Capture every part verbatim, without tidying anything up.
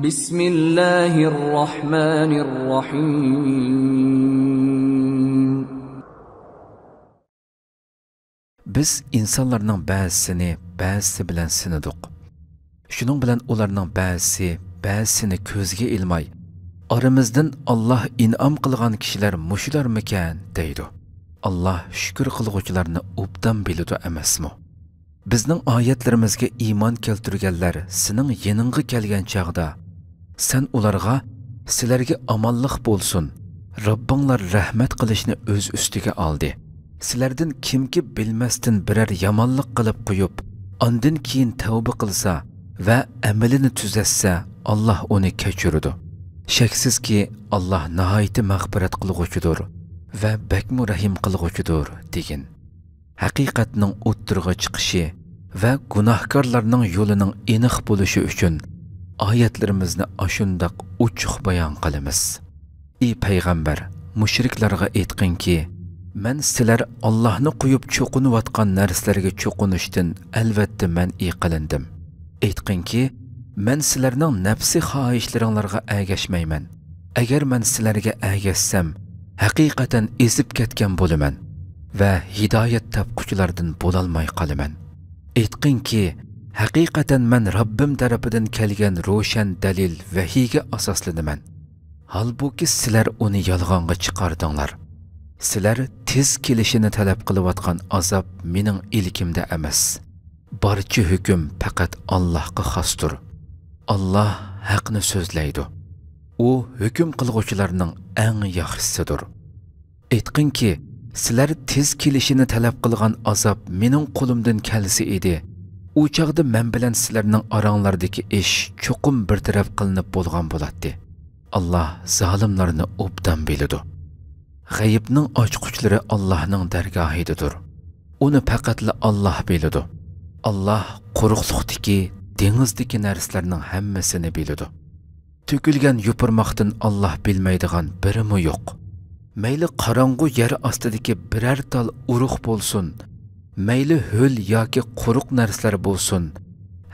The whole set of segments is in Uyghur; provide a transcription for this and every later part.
بسم الله الرحمن الرحيم. بىز ئىنسانلارنىڭ بەزىسىنى بەزىسى بىلەن سىنىدۇق. شۇنىڭ بىلەن ئۇلارنىڭ بەزىسى بەزىسىنى كۆزگە ئىلماي، ئارىمىزدىن ئاللاھ ئىنئام قىلغان كىشىلەر مۇشۇلارمىكەن دەيدۇ. ئاللاھ شۈكۈر قىلغۇچىلارنى ئوبدان بىلىدۇ ئەمەسمۇ؟ بىزنىڭ ئايەتلىرىمىزگە ئىمان كەلتۈرگەنلەر سېنىڭ يېنىڭغا كەلگەن چاغدا، سەن ئۇلارغا، سىلەرگە ئامانلىق بولسۇن، رەببىڭلار رەھمەت قىلىشنى ئۆز ئۈستىگە ئالدى. سىلەردىن كىمكى بىلمەستىن بىرەر يامانلىق قىلىپ قويۇپ، ئاندىن كېيىن تەۋبە قىلسا ۋە ئەمىلىنى تۈزەتسە، ئاللاھ ئۇنى كەچۈرىدۇ. شەكسىزكى، ئاللاھ ناھايىتى مەغپىرەت قىلغۇچىدۇر ۋە بەكمۇ رەھىم قىلغۇچىدۇر، دېگىن. ھەقىقەتنىڭ ئوتتۇرىغا چىقىشى ۋە گۇناھكارلارنىڭ يولىنىڭ ئېنىق بولۇشى ئۈچۈن ئايەتلىرىمىزنى ئاشۇنداق ئوچۇق بايان قىلىمىز. ئى پەيغەمبەر، مۇشرىكلارغا ئېيتقىنكى، مەن سىلەر ئاللاھنى قويۇپ چوقۇنۇۋاتقان نەرسىلەرگە چوقۇنۇشتىن ئەلۋەتتە مەنئى قىلىندىم. ئېيتقىنكى، مەن سىلەرنىڭ نەپسىي خاھىشلىرىڭلارغا ئەگەشمەيمەن. ئەگەر مەن سىلەرگە ئەگەشسەم، ھەقىقەتەن ئېزىپ كەتكەن بولىمەن ۋە ھىدايەت تاپقۇچىلاردىن بولالماي قالىمەن. ئېيتقىنكى، ھەقىقەتەن مەن رەببىم تەرىپىدىن كەلگەن روشەن دەلىل ۋەھىيگە ئاساسلىنىمەن. ھالبۇكى، سىلەر ئۇنى يالغانغا چىقاردىڭلار. سىلەر تېز كېلىشىنى تەلەپ قىلىۋاتقان ئازاب مېنىڭ ئىلكىمدە ئەمەس. بارچە ھۆكۈم پەقەت ئاللاھقا خاستۇر. ئاللاھ ھەقنى سۆزلەيدۇ. ئۇ ھۆكۈم قىلغۇچىلارنىڭ ئەڭ ياخشىسىدۇر. ئېيتقىنكى، سىلەر تېز كېلىشىنى تەلەپ قىلغان ئازاب مېنىڭ قولۇمدىن كەلسە ئىدى، ئۇ چاغدا مەن بىلەن سىلەرنىڭ ئاراڭلاردىكى ئىش چوقۇم بىر تەرەپ قىلىنىپ بولغان بولاتتى. ئاللاھ زالىملارنى ئوبدان بىلىدۇ. غەيىبنىڭ ئاچقۇچلىرى ئاللاھنىڭ دەرگاھىدىدۇر. ئۇنى پەقەتلا ئاللاھ بىلىدۇ. ئاللاھ قۇرۇقلۇقتىكى، دېڭىزدىكى نەرسىلەرنىڭ ھەممىسىنى بىلىدۇ. تۆكۈلگەن يوپۇرماقتىن ئاللاھ بىلمەيدىغان بىرىمۇ يوق. مەيلى قاراڭغۇ يەر ئاستىدىكى بىرەر تال ئۇرۇق بولسۇن، مەيلى ھۆل ياكى قۇرۇق نەرسىلەر بولسۇن،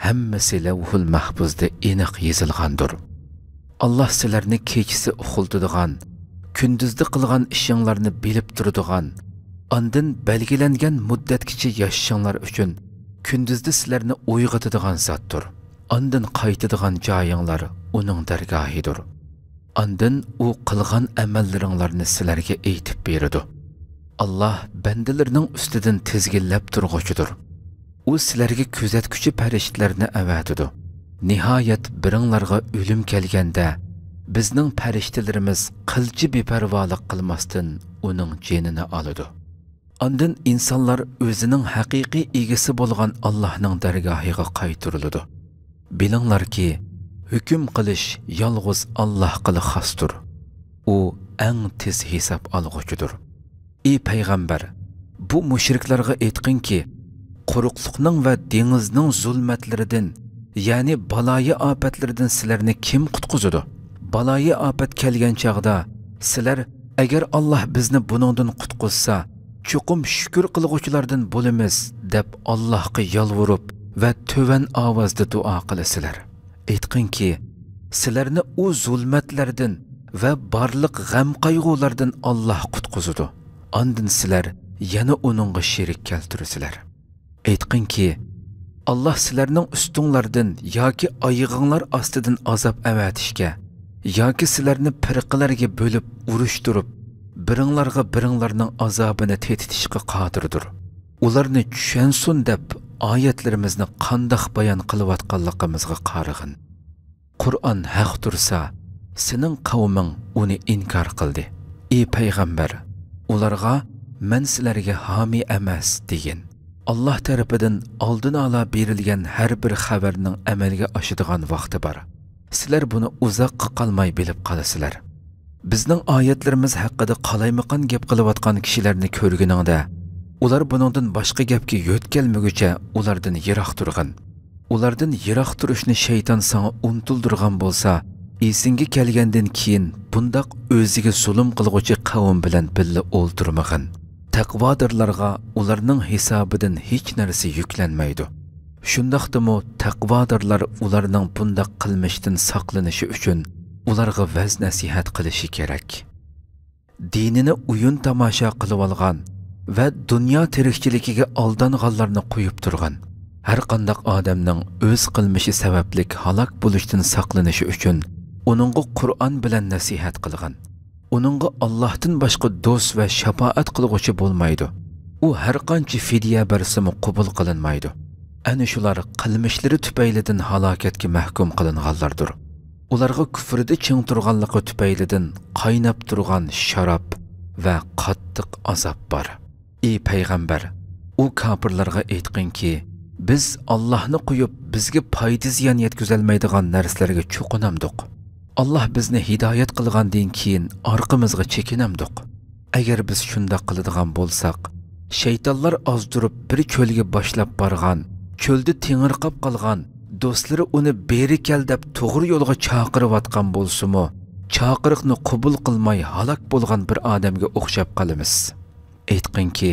ھەممىسى لەۋھۇل مەھپۇزدا ئېنىق يېزىلغاندۇر. ئاللاھ سىلەرنى كېچىسى ئۇخلىتىدىغان، كۈندۈزدە قىلغان ئىشىڭلارنى بىلىپ تۇرىدىغان، ئاندىن بەلگىلەنگەن مۇددەتكىچە ياشىشىڭلار ئۈچۈن كۈندۈزدە سىلەرنى ئويغىتىدىغان زاتتۇر. ئاندىن قايتىدىغان جايىڭلار ئۇنىڭ دەرگاھىدۇر. ئاندىن ئۇ قىلغان ئەمەللىرىڭلارنى سىلەرگە ئېيتىپ بېرىدۇ. ئاللاھ بەندىلىرىنىڭ ئۈستىدىن تىزگىنلەپ تۇرغۇچىدۇر. ئۇ سىلەرگە كۆزەتكۈچى پەرىشتىلەرنى ئەۋەتىدۇ. نىھايەت، بىرىڭلارغا ئۆلۈم كەلگەندە، بىزنىڭ پەرىشتىلىرىمىز قىلچە بىپەرۋالىق قىلماستىن ئۇنىڭ جېنىنى ئالىدۇ. ئاندىن ئىنسانلار ئۆزىنىڭ ھەقىقىي ئىگىسى بولغان ئاللاھنىڭ دەرگاھىغا قايتۇرۇلىدۇ. بىلىڭلاركى، ھۆكۈم قىلىش يالغۇز ئاللاھقىلا خاستۇر. ئۇ ئەڭ تېز ھېساب ئالغۇچىدۇر. ئى پەيغەمبەر، بۇ مۇشرىكلارغا ئېيتقىنكى، قۇرۇقلۇقنىڭ ۋە دېڭىزنىڭ زۇلمەتلىرىدىن، يەنى بالايىئاپەتلىرىدىن سىلەرنى كىم قۇتقۇزىدۇ؟ بالايىئاپەت كەلگەن چاغدا سىلەر، ئەگەر ئاللاھ بىزنى بۇنىڭدىن قۇتقۇزسا، چوقۇم شۈكۈر قىلغۇچىلاردىن بولىمىز، دەپ ئاللاھقا يالۋۇرۇپ ۋە تۆۋەن ئاۋازدا دۇئا قىلىسىلەر. ئېيتقىنكى، سىلەرنى ئۇ زۇلمەتلەردىن ۋە بارلىق غەم-قايغۇلاردىن ئاللاھ قۇتقۇزىدۇ. ئاندىن سىلەر يەنە ئۇنىڭغا شېرىك كەلتۈرىسىلەر. ئېيتقىنكى، ئاللاھ سىلەرنىڭ ئۈستۈڭلاردىن ياكى ئايىغىڭلار ئاستىدىن ئازاب ئەۋەتىشكە ياكى سىلەرنى پىرقىلەرگە بۆلۈپ ئۇرۇشتۇرۇپ، بىرىڭلارغا بىرىڭلارنىڭ ئازابىنى تېتىتىشقا قادىردۇر. ئۇلارنى چۈشەنسۇن دەپ ئايەتلىرىمىزنى قانداق بايان قىلىۋاتقانلىقىمىزغا قارىغىن. قۇرئان ھەق تۇرسا، سېنىڭ قەۋمىڭ ئۇنى ئىنكار قىلدى. ئى پەيغەمبەر، ئۇلارغا، مەن سىلەرگە ھامىي ئەمەس، دېگىن. ئاللاھ تەرىپىدىن ئالدىن ئالا بېرىلگەن ھەر بىر خەۋەرنىڭ ئەمەلگە ئاشىدىغان ۋاقتى بار. سىلەر بۇنى ئۇزاققا قالماي بىلىپ قالىسىلەر. بىزنىڭ ئايەتلىرىمىز ھەققىدە قالايمىقان گەپ قىلىۋاتقان كىشىلەرنى كۆرگىنىڭدە، ئۇلار بۇنىڭدىن باشقا گەپكە يۆتكەلمىگۈچە ئۇلاردىن يىراق تۇرغىن. ئۇلاردىن يىراق تۇرۇشنى شەيتان ساڭا ئۇنتۇلدۇرغان بولسا، ئېسىڭگە كەلگەندىن كېيىن بۇنداق ئۆزىگە زۇلۇم قىلغۇچى قەۋم بىلەن بىللە ئولتۇرمىغىن. تەقۋادارلارغا ئۇلارنىڭ ھېسابىدىن ھېچ نەرسە يۈكلەنمەيدۇ. شۇنداقتىمۇ تەقۋادارلار ئۇلارنىڭ بۇنداق قىلمىشتىن ساقلىنىشى ئۈچۈن ئۇلارغا ۋەز-نەسىھەت قىلىشى كېرەك. دىنىنى ئويۇن-تاماشا قىلىۋالغان ۋە دۇنيا تىرىكچىلىكىگە ئالدانغانلارنى قويۇپ تۇرغىن. ھەرقانداق ئادەمنىڭ ئۆز قىلمىشى سەۋەبلىك ھالاك بولۇشتىن ساقلىنىشى ئۈچۈن ئۇنىڭغا قۇرئان بىلەن نەسىھەت قىلغىن. ئۇنىڭغا ئاللاھتىن باشقا دوست ۋە شاپائەت قىلغۇچى بولمايدۇ. ئۇ ھەرقانچە فىدىيە بەرسىمۇ قوبۇل قىلىنمايدۇ. ئەنە شۇلار قىلمىشلىرى تۈپەيلىدىن ھالاكەتكە مەھكۇم قىلىنغانلاردۇر. ئۇلارغا كۈفرىدە چىڭ تۇرغانلىقى تۈپەيلىدىن قايناپ تۇرغان شاراب ۋە قاتتىق ئازاب بار. ئى پەيغەمبەر، ئۇ كاپىرلارغا ئېيتقىنكى، بىز ئاللاھنى قويۇپ، بىزگە پايدا-زىيان يەتكۈزەلمەيدىغان نەرسىلەرگە چوقۇنامدۇق؟ ئاللاھ بىزنى ھىدايەت قىلغاندىن كېيىن ئارقىمىزغا چېكىنەمدۇق؟ ئەگەر بىز شۇنداق قىلىدىغان بولساق، شەيتانلار ئازدۇرۇپ بىر چۆلگە باشلاپ بارغان، چۆلدە تېڭىرقاپ قالغان، دوستلىرى ئۇنى بېرى كەل دەپ توغرا يولغا چاقىرىۋاتقان بولسىمۇ، چاقىرىقنى قوبۇل قىلماي ھالاك بولغان بىر ئادەمگە ئوخشاپ قالىمىز. ئېيتقىنكى،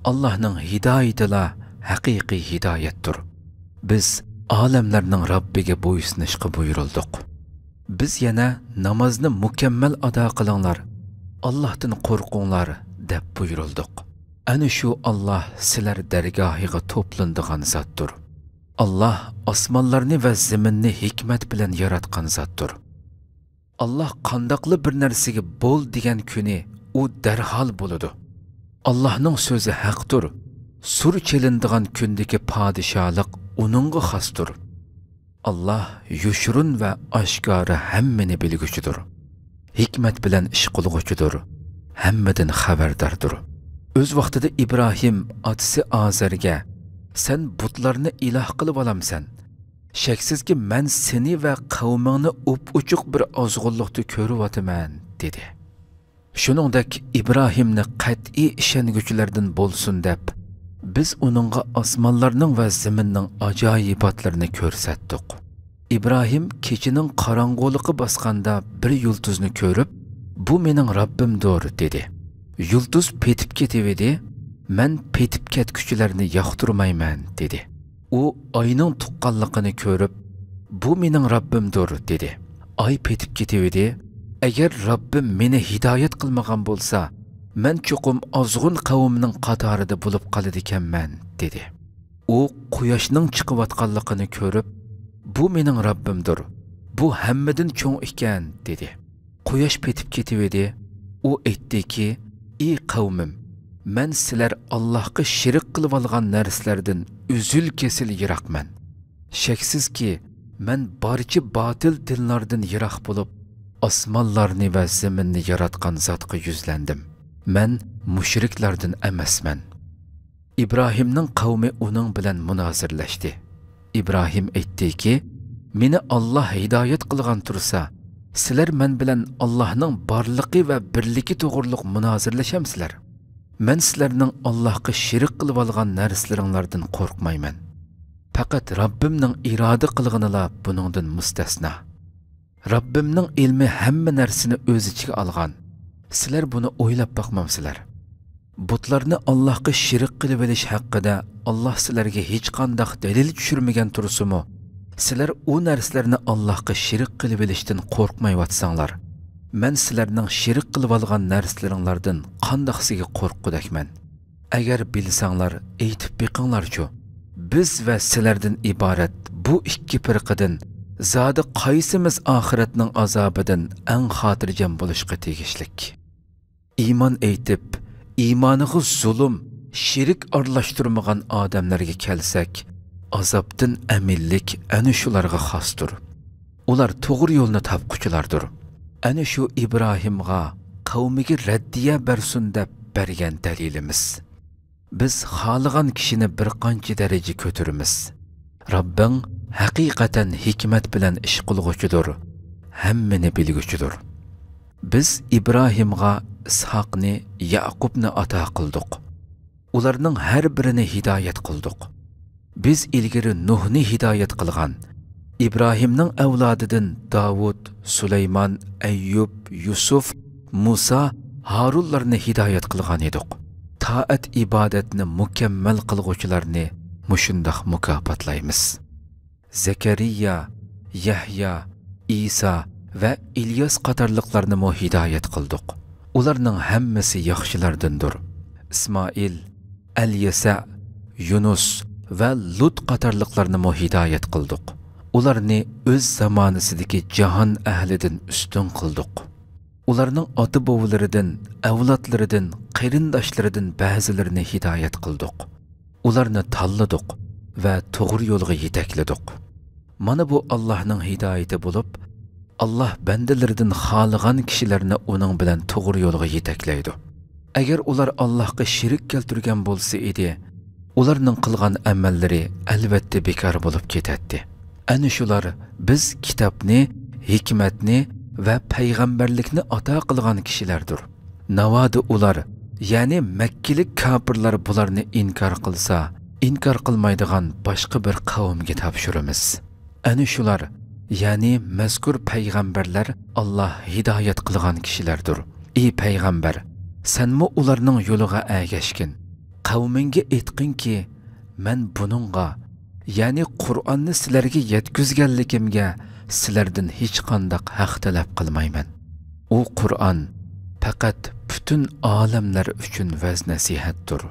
ئاللاھنىڭ ھىدايىتىلا ھەقىقىي ھىدايەتتۇر. بىز ئالەملەرنىڭ رەببىگە بويسۇنۇشقا بۇيرۇلدۇق. بىز يەنە نامازنى مۇكەممەل ئادا قىلىڭلار، ئاللاھتىن قورقۇڭلار دەپ بۇيرۇلدۇق. ئەنە شۇ ئاللاھ سىلەر دەرگاھىغا توپلىنىدىغان زاتتۇر. ئاللاھ ئاسمانلارنى ۋە زېمىننى ھېكمەت بىلەن ياراتقان زاتتۇر. ئاللاھ قانداقلا بىر نەرسىگە بول دېگەن كۈنى ئۇ دەرھال بولىدۇ. ئاللاھنىڭ سۆزى ھەقتۇر. سۇر چېلىنىدىغان كۈندىكى پادىشاھلىق ئۇنىڭغا خاستۇر. ئاللاھ يوشۇرۇن ۋە ئاشكارا ھەممىنى بىلگۈچىدۇر. ھېكمەت بىلەن ئىش قىلغۇچىدۇر. ھەممىدىن خەۋەرداردۇر. ئۆز ۋاقتىدا ئىبراھىم ئاتىسى ئازەرگە، سەن بۇتلارنى ئىلاھ قىلىۋالامسەن؟ شەكسىزكى، مەن سېنى ۋە قەۋمىڭنى ئوپئوچۇق بىر ئازغۇنلۇقتا كۆرۈۋاتىمەن، دېدى. شۇنىڭدەك ئىبراھىمنى قەتئىي ئىشەنگۈچىلەردىن بولسۇن دەپ، بىز ئۇنىڭغا ئاسمانلارنىڭ ۋە زېمىننىڭ ئاجايىباتلىرىنى كۆرسەتتۇق. ئىبراھىم كېچىنىڭ قاراڭغۇلۇقى باسقاندا بىر يۇلتۇزنى كۆرۈپ، بۇ مېنىڭ رەببىمدۇر، دېدى. يۇلتۇز پېتىپ كېتىۋىدى، مەن پېتىپ كەتكۈچىلەرنى ياقتۇرمايمەن، دېدى. ئۇ ئاينىڭ تۇغقانلىقىنى كۆرۈپ، بۇ مېنىڭ رەببىمدۇر، دېدى. ئاي پېتىپ كېتىۋىدى، ئەگەر رەببىم مېنى ھىدايەت قىلمىغان بولسا، مەن چوقۇم ئازغۇن قەۋمنىڭ قاتارىدا بولۇپ قالىدىكەنمەن، دېدى. ئۇ قۇياشنىڭ چىقىۋاتقانلىقىنى كۆرۈپ، بۇ مېنىڭ رەببىمدۇر، بۇ ھەممىدىن چوڭ ئىكەن، دېدى. قۇياش پېتىپ كېتىۋىدى. ئۇ ئېيتتىكى، ئى قەۋمىم، مەن سىلەر ئاللاھقا شېرىك قىلىۋالغان نەرسىلەردىن ئۈزۈل-كېسىل يىراقمەن. شەكسىزكى، مەن بارچە باتىل دىنلاردىن يىراق بولۇپ، ئاسمانلارنى ۋە زېمىننى ياراتقان زاتقا يۈزلەندىم. مەن مۇشرىكلاردىن ئەمەسمەن. ئىبراھىمنىڭ قەۋمى ئۇنىڭ بىلەن مۇنازىرىلەشتى. ئىبراھىم ئېيتتىكى، مېنى ئاللاھ ھىدايەت قىلغان تۇرسا، سىلەر مەن بىلەن ئاللاھنىڭ بارلىقى ۋە بىرلىكى توغرۇلۇق مۇنازىرىلىشەمسىلەر؟ مەن سىلەرنىڭ ئاللاھقا شېرىك قىلىۋالغان نەرسىلىرىڭلاردىن قورقمايمەن. پەقەت رەببىمنىڭ ئىرادە قىلغىنىلا بۇنىڭدىن مۇستەسنا. رەببىمنىڭ ئىلمى ھەممە نەرسىنى ئۆز ئىچىگە ئالغان. سىلەر بۇنى ئويلاپ باقمامسىلەر؟ بۇتلارنى ئاللاھقا شېرىك قىلىۋېلىش ھەققىدە ئاللاھ سىلەرگە ھېچقانداق دەلىل چۈشۈرمىگەن تۇرسىمۇ، سىلەر ئۇ نەرسىلەرنى ئاللاھقا شېرىك قىلىۋېلىشتىن قورقمايۋاتساڭلار، مەن سىلەرنىڭ شېرىك قىلىۋالغان نەرسىلىرىڭلاردىن قانداقسىگە قورققۇدەكمەن؟ ئەگەر بىلسەڭلار، ئېيتىپ بېقىڭلارچۇ، بىز ۋە سىلەردىن ئىبارەت بۇ ئىككى پىرقىدىن زادى قايسىمىز ئاخىرەتنىڭ ئازابىدىن ئەڭ خاتىرجەم بولۇشقا تېگىشلىك؟ ئىمان ئېيتىپ، ئىمانىغا زۇلۇم، شېرىك ئارىلاشتۇرمىغان ئادەملەرگە كەلسەك، ئازابتىن ئەمىنلىك ئەنە شۇلارغا خاستۇر. ئۇلار توغرا يولنى تاپقۇچىلاردۇر. ئەنە شۇ ئىبراھىمغا قەۋمىگە رەددىيە بەرسۇن دەپ بەرگەن دەلىلىمىز. بىز خالىغان كىشىنى بىر قانچە دەرىجە كۆتۈرىمىز. رەببىڭ ھەقىقەتەن ھېكمەت بىلەن ئىش قىلغۇچىدۇر، ھەممىنى بىلگۈچىدۇر. بىز ئىبراھىمغا ئىسھاقنى، يەقۇبنى ئاتا قىلدۇق. ئۇلارنىڭ ھەر بىرىنى ھىدايەت قىلدۇق. بىز ئىلگىرى نۇھنى ھىدايەت قىلغان، ئىبراھىمنىڭ ئەۋلادىدىن داۋۇت، سۇلايمان، ئەييۇب، يۈسۈپ، مۇسا، ھارۇنلارنى ھىدايەت قىلغان ئىدۇق. تائەت-ئىبادەتنى مۇكەممەل قىلغۇچىلارنى مۇشۇنداق مۇكاپاتلايمىز. زەكەرىيا، يەھيا، ئىسا ۋە ئىلياس قاتارلىقلارنىمۇ ھىدايەت قىلدۇق. ئۇلارنىڭ ھەممىسى ياخشىلاردىندۇر. ئىسمائىل، ئەليەسە، يۇنۇس ۋە لۇت قاتارلىقلارنىمۇ ھىدايەت قىلدۇق. ئۇلارنى ئۆز زامانىسىدىكى جاھان ئەھلىدىن ئۈستۈن قىلدۇق. ئۇلارنىڭ ئاتا-بوۋىلىرىدىن، ئەۋلادلىرىدىن، قېرىنداشلىرىدىن بەزىلىرىنى ھىدايەت قىلدۇق. ئۇلارنى تاللىدۇق ۋە توغرا يولغا يېتەكلىدۇق. مانا بۇ ئاللاھنىڭ ھىدايىتى بولۇپ، ئاللاھ بەندىلىرىدىن خالىغان كىشىلەرنى ئۇنىڭ بىلەن توغرا يولغا يېتەكلەيدۇ. ئەگەر ئۇلار ئاللاھقا شېرىك كەلتۈرگەن بولسا ئىدى، ئۇلارنىڭ قىلغان ئەمەللىرى ئەلۋەتتە بىكار بولۇپ كېتەتتى. ئەنە شۇلار بىز كىتابنى، ھېكمەتنى ۋە پەيغەمبەرلىكنى ئاتا قىلغان كىشىلەردۇر. ناۋادا ئۇلار، يەنى مەككىلىك كاپىرلار بۇلارنى ئىنكار قىلسا، ئىنكار قىلمايدىغان باشقا بىر قەۋمگە تاپشۇرىمىز. ئەنە شۇلار، يەنى مەزكۇر پەيغەمبەرلەر ئاللاھ ھىدايەت قىلغان كىشىلەردۇر. ئى پەيغەمبەر، سەنمۇ ئۇلارنىڭ يولىغا ئەگەشكىن. قەۋمىڭگە ئېيتقىنكى، مەن بۇنىڭغا، يەنى قۇرئاننى سىلەرگە يەتكۈزگەنلىكىمگە سىلەردىن ھېچقانداق ھەق تەلەپ قىلمايمەن. ئۇ قۇرئان پەقەت پۈتۈن ئالەملەر ئۈچۈن ۋەز-نەسىھەتتۇر.